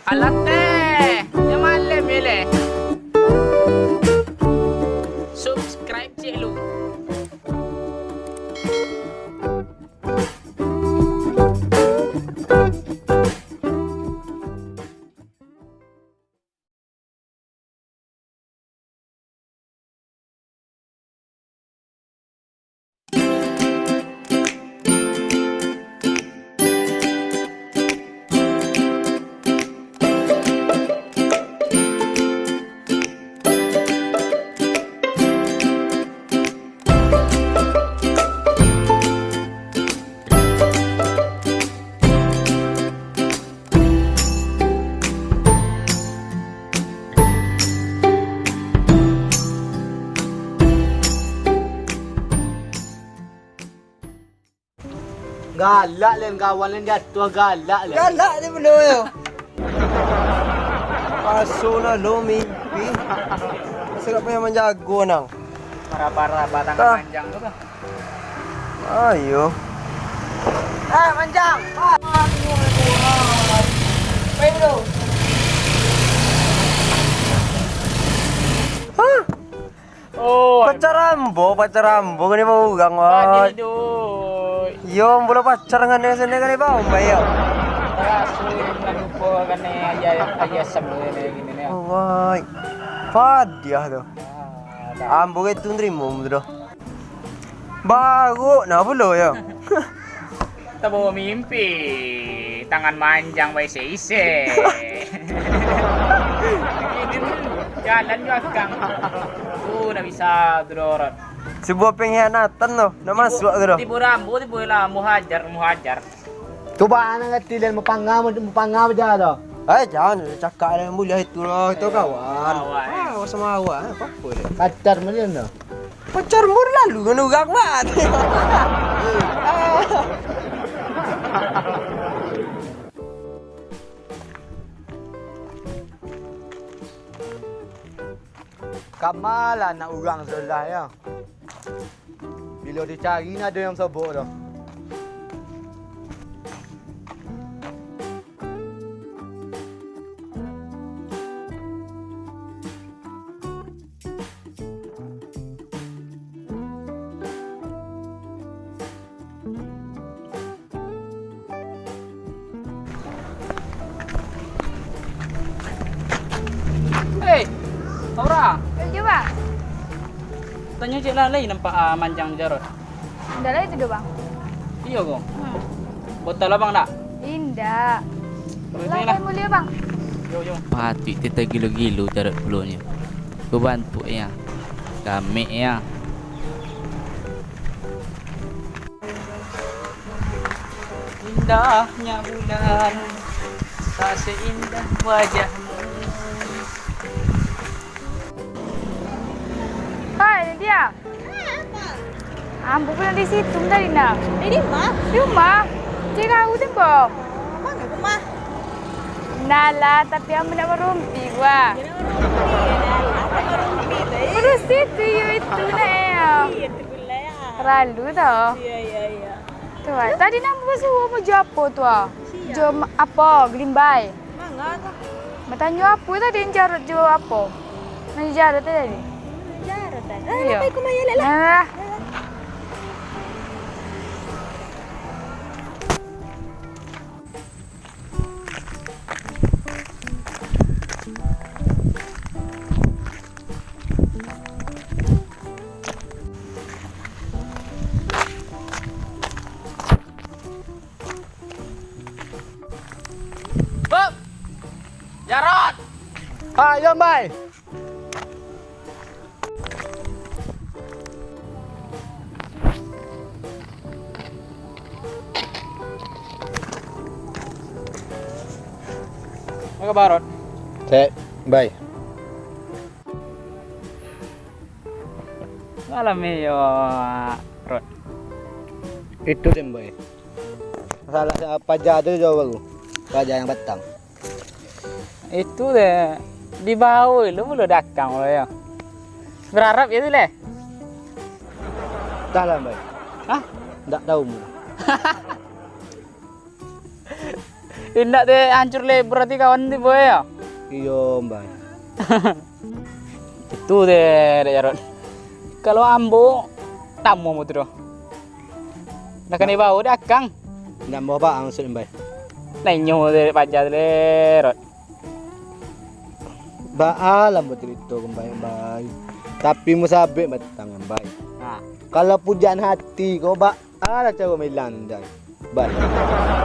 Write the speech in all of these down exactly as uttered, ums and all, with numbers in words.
Alah teh, nyo malem yo leh. Subscribe ciek lu. Galak lian kawan lian jatuah, galak lian. Galak dia benda tu. Paso lah lo mimpi. Masa tak payah manjago nang. Parah-parah batang Ah. panjang tu kan. Ayo. Ah, manjang. Ah. Pergi dulu. Hah? Oh, Pacar ambo, pacar ambo kan dibawa urang, wai. Yo, ambo lah pacar ngan dia sini kan dibawa, wai, yo. Rasul nan lupo kan ayah, ayah asam ni, ni, ni, ni. Oh, wai. Padiah tu. Ah, dah. Ambo kan itu nerimo tu doh. Baruk nah pulo, yo. Tabawa mimpi, tangan manjang baisek-isek. Jalan juo akang. Tu ndak bisa tu doh, Rot. Sebuah pengkhianatan tu, ndak masuak tu doh. Tibo rambu, tibo lah, muhajar, muhajar. Cubo anak kecil dan mapangga, mapangga baja tu. Eh, jan cakak lah, buliah itu lah, kita kawan. Kawan. Ah, sama awak, apa-apa deh. Pacar macam tu. Pacar mur lalu kan urang mat. Kama lah anak urang sebelah yo. Bilo dicari ndak ado nan sobok doh. Hei, Aura. Yo, Bang. Tanyo ciek lah, lai nampak, ah, manjang jarot. Indak lai tu doh, Bang. Iyo ko? Hmm. Botol abang ndak? Indak. Lah, lah. Mulia, Bang. Yo, yo. Patuik teh tagilo-gilo jarot pulonyo. Ko bantuak ya. Gamek ya. Indahnya bulan, tak seindah wajahmu. Hai, Nadia. Ambo pulang di situ tadi nah. Di rumah? Di rumah. Cik kau tu, Bo. Mana rumah? Nah lah, tapi ambo nak barumpi gua. Kira barumpi, ya, dah lah, tak barumpi tu, eh. Urus situ, yo, itu nah, ya. Iya, tu pula, ya. Terlalu tau. Iya, iya, iya. Tu, ah. Tadi nan basuo mo jo apo tu, ah? Sia. Jo ma-, apo? Gelimbai. Manga tu. Batanyo apo tadi, jarot jo apo? Nan jarot tadi. Jarot, ah. Iyo. Nah, pai ka rumah elok lah. Nah. Nah. Bang! Jarot! Ah, iyo, Mai. Apo kabar, Rot? Sek, Bai. Malam ni yo, Rot. Itu deh, Bai. Masalah sa-, paja tu jo baru. Paja nan patang. Itu deh, dibawa lu pulo dakang lo yo. Berharap yo tu leh. Dah lah, Bai. Hah? Ndak tahu mu. Indak deh, hancur lebur ati kawan ti, boy, yo? Iyo, Mbai. Itu deh, Dek Jarot. Kalau ambo, tamu ambo tu doh. Nak kanai bawo dek akang. Indak ambo baa maksud, Mbai. Nah, inyo deh, Dek Paja tu, Dek Jarot. Baa lah ambo carito ka Mbai, Mbai. Tapi musabek batang, Mbai. Nah. Kalau pujaan hati ko, baa Alah, caro mailang, Dai. Bai.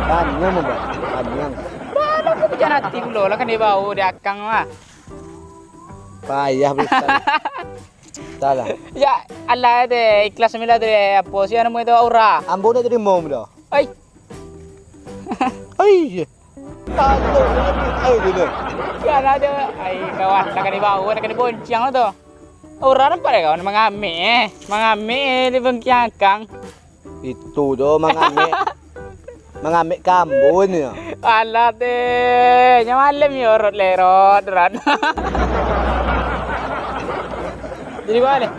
Tanyang, Bai. Tanyang. Baa, lah, kok pujaan ati pulo lah, kan dibawo di akang lah. Payah, Bai. Salah. Ya, alah deh, ikhlas mailang deh. Apo sih namo itu, Aura? Ambo nak jadi mom dah. Ai. Ai, ye. Talok, ai, deh. Kan ado. Ai, kawan, nak kena dibawo, nak kena boncang lah tu. Aura nampak dek kawan, mangamek, eh. Mangamek, eh, di bengkiang akang. Itu tu mangamek, mangamek kambun yo. Alah teh, nyo malam yo, Rot, le, Rot, Rot. Jadi baa le?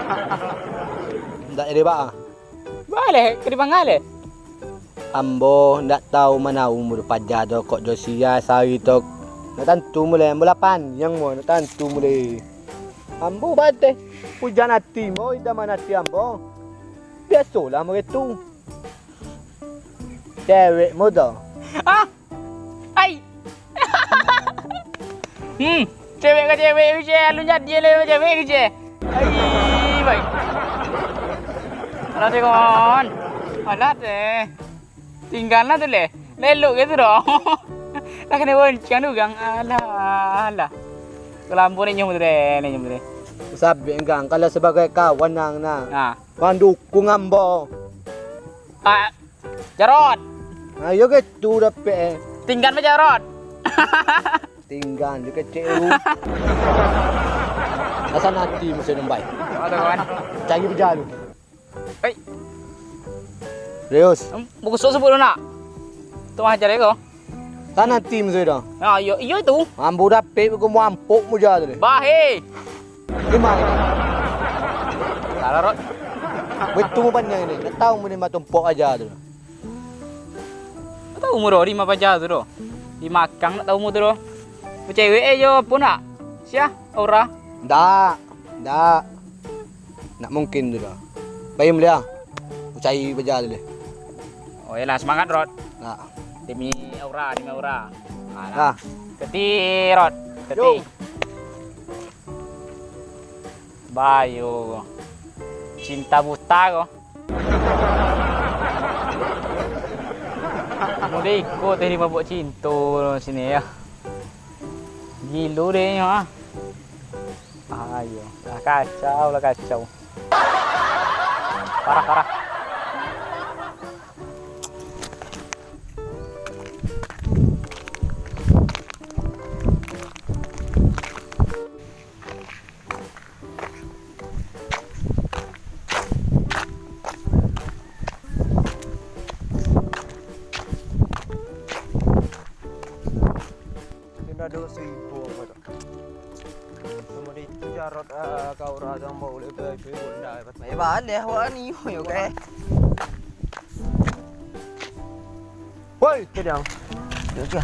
Ndak jadi baa. Baa le, ka dipangga le? Ambo ndak tahu manau mudo paja do kok jo sia sari tu. Ndak tantu mulai, ambo lah paniang mo, ndak tantu mulai. Ambo bateh, ujan ati mo, idaman ati ambo. Biasolah baitu. Cewek mo tu. Ah! Ai! Hmm, cewek ka cewek, Uceh. Alun jadi lai cewek, Uceh. Ai, bai. Alah teh, kawan. Alah teh. Tinggalah tu leh. Lelok gitu doh. Lah kena boncang tu, gang. Alah, alah. Kalau ambo ni nyoh tu deh, ni nyoh tu deh. Sabik, gang. Kalau sabagai kawan nang, nah. Nah. Kawan dukung ambo. Ah, Jarot. Ayo gitu dapek, eh. Tinggan bae, Jarot. Tinggan jo kecek lu. Asa nanti musuh nembai. Aduh, kawan. Cari bejalu. Hei. Serius. Em, buku sok sebut lu nak. Tu mah ajar ko. Asa nanti musuh dah. Nah, iyo, iyo itu. Ambo dapek ko mampok muja tu deh. Bah, hei. Lima ini. Salah, Rot. Betul mu pandai ni. Nak tahu mu ni mah tumpok aja tu. Ndak tahu mu doh, lima paja tu doh. Lima akang ndak tahu mu tu doh. Cewek eh jo apo ndak? Sia, Aura? Ndak, ndak. Ndak mungkin tu doh. Bayam dia. Ku cari paja tu deh. Oh, iyalah, semangat, Rot. Nah. Demi Aura, demi Aura. Alah. Nah. Keti, Rot. Keti. Yo. Bayo. Cinta buta ko. Mudah iko teh dimabok cinto sini ya. Gilo deh nyo ah. Ayo, lah kacau, lah kacau. Parah, parah. Indak ado sibuk apo tu. Samo di itu Jarot, ah, kau urang tu ambo uleh bae, bae, bae, bae. Bae baleh awak ni, yo, oke. Woi, kejang. Yo, oke.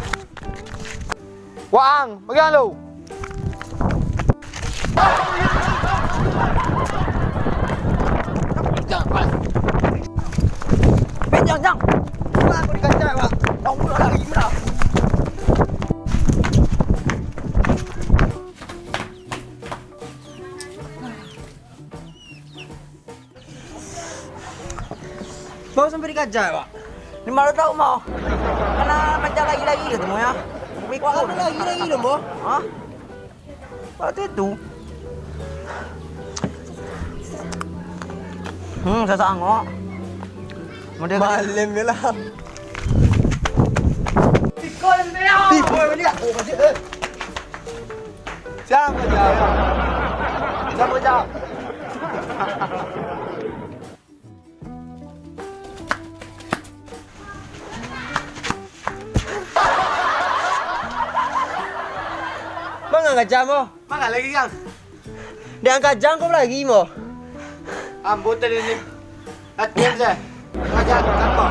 Waang, bagian lu. Pejang, jang. Wah, aku dikacau, Pak. Kau pulang lari, murah. Baru sampai dikajar, Pak. Ni malu tahu, mau. Kena macam lagi-lagi gitu, mau ya. Wah, apa lagi-lagi lo, Bo? Hah? Waktu itu. Hmm, sasak angok. Model malam je lah. Tikoi baliak. Tikoi baliak. Oh, masih, eh. Siapa jawab? Siapa jawab? Manga kacang mo? Manga lagi, Kang? Di angkajang ko lagi mo? Ambo tadi ni. Latihan se. Kacang, kacang mo?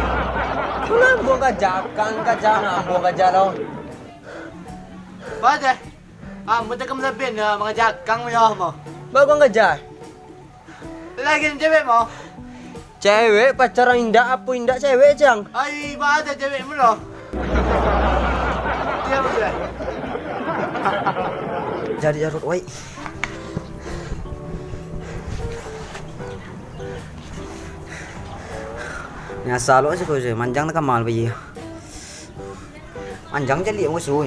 Ambo kaja akang, kaja ambo kaja lo. Ba deh. Ambo takam saben yo mangaja akang yo mah. Ba kau kaja? Lagi cewek mah. Cewek pacaran indak, apo indak cewek, Cang? Ai, ba ada cewek mulo. Diam je. Jadi jarut, wai. Nyasa lo sih kau je, manjang tak kamal bayi. Manjang caliak musuh.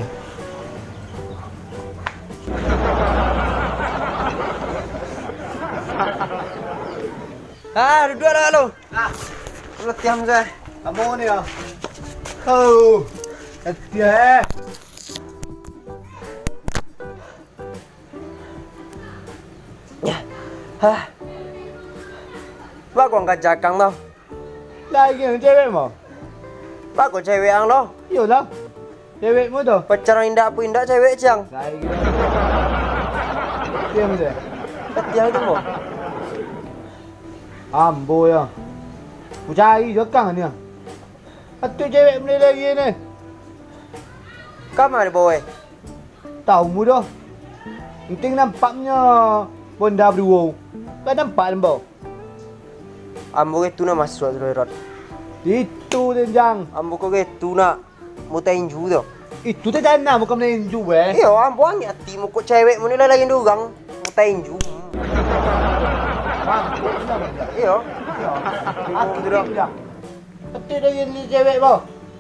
Ah, duduak lah lo. Ah, latihan saya. Kamu ni ya. Oh, latihan eh. Hah. Ba kau kaja akang tau. Lagi ang cewek mo? Ba kau cewek ang lo? Iyolah. Cewek mo tu. Pacaran indak apo indak cewek, Cang. Lagi. Diam je. Latihan tu mo. Ambo ya. Ku cari jo akang ni. Atuh cewek mulai lagi ni. Kama dibawa? Tau mu doh. Penting nampaknyo bonda baduo. Kan nampak ambo. Ambo ke tu nak masuak tu, Rod. Itu, Denjang. Ambo ko ke tu nak mutainju tu. Itu teh tanah, bukan mutainju, eh. Iyo, ambo angek ati muko cewek muni lah lain urang. Mutainju. Mangkuk tu lah, Denjang. Iyo. Iyo. Ati tu dah. Denjang. Ati dari ni cewek, boh.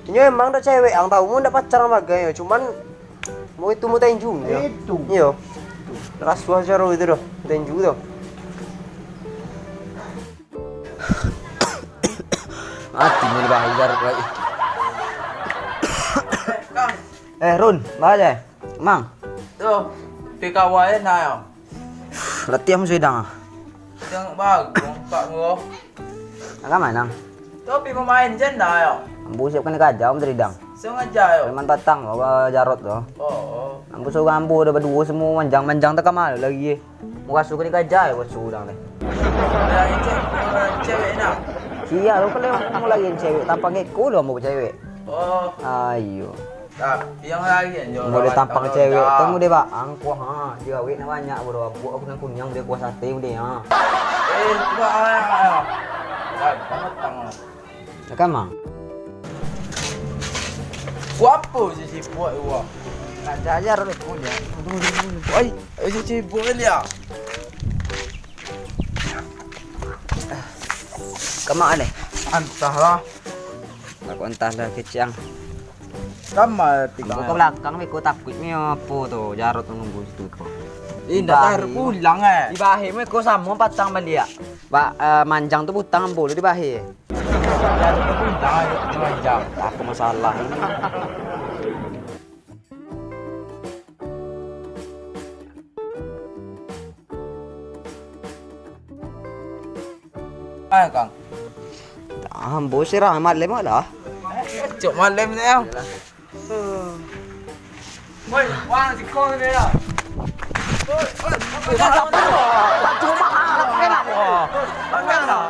Inyo emang dah cewek, ang tahu mu ndak pacar ang bagai, cuman Mau itu mau tenju, ya? Itu. Iyo. Rasuah caro itu doh, tenju tu. Mati mau dibahas jarut lagi. Kang. Eh, Run, bahas eh? Mang. Tu, P K W nah, yo. Latihan sudah. Yang bagus, Pak Ngok. Agak manang. Tapi mamain janda, yo. Ambo siapkan ka aja, Om, tadi dang. Sengaja, yo. Preman patang, bawa jarot tu. Oh, oh. Ambo suruh ambo dah berdua semua, manjang-manjang tak kamar lagi. Mau kasut kena kaja, yo, kasut dang deh. Yang cewek, yang cewek nak. Sia lo, kalau mau lagi yang cewek, tampang eko lo ambo cewek. Oh. Ayo. Tapi yang lain, yo, boleh tampang cewek tu, mudah baang kuah, ha. Dia awet nak banyak, bro. Buat aku nang kunyang, dia kuah sate, mudah, ha. Eh, cuba, ah, ah, ah. Dah, dah matang lah. Cakap, Mang. Ku apo si sibuk, wah? Nak jajar oleh kunyang. Oi, si sibuk ni, ah. Kama ni? Antahlah. Aku antahlah, kecang. Kama tinggal. Ambo ka balakang, beko takuik ni apo tu, jarot tu nunggu situ tu. Eh, ndak taruh pulang, eh. Di bahir mah ko samo patang baliak. Ba, eh, manjang tu butang ambo di bahir. Jarot tu pulang, eh, manjang. Apo masalah ini? Ah, Kang. Ah, ambo sirah malem lah. Cok malem ni, Kang. Woi, wang siko ni lah.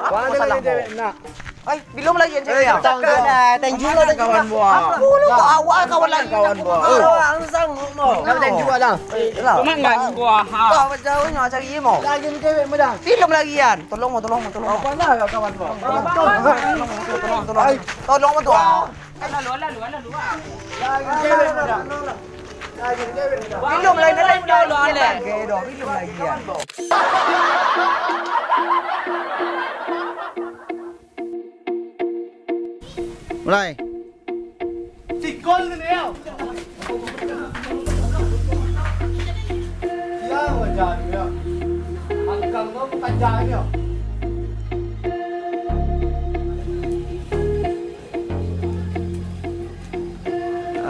Wang ada lagi cewek nak. Ai, bilum lagi cewek. Eh, ya? Takkan, eh, tenju lah, tenju kawan lah. Buah. Aku lu kok awak kawan lagi. Kawan buah. Awak lu sanggup mau. Kau tenju lah. Eh, lah. Cuma enggak gua, ha. Kau jauhnya cari mau. Lagi ni cewek muda. Bilum lagi, Yan. Tolong mau, tolong mau, tolong mau. Apa lah kawan buah? Tolong, tolong, tolong, tolong. Ai. Tolong mau tu. Lalu, lalu, lalu, ah. Lagi ni cewek muda. Lagi ni cewek muda. Bilum lagi, lain, lain, lain. Oke, dong. Bilum lagi, ya. Mulai. Sikol ni, ya. Ya, wajar, ya. Angkang tu bukan jalan, ya.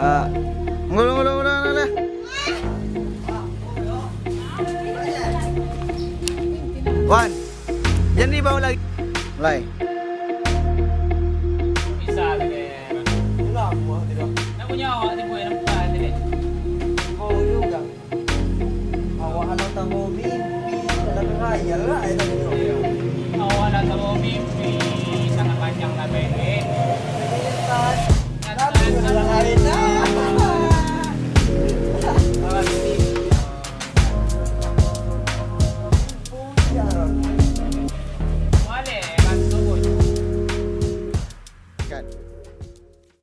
Ah, ngulu, ngulu, ngulu, ngulu. Wan, jan dibawa lagi. Mulai. Bisa, Bang. Nak punya awak tipu yang nampak tadi. Oh, juga. Awak kalau tahu mimpi, dalam khayal lah.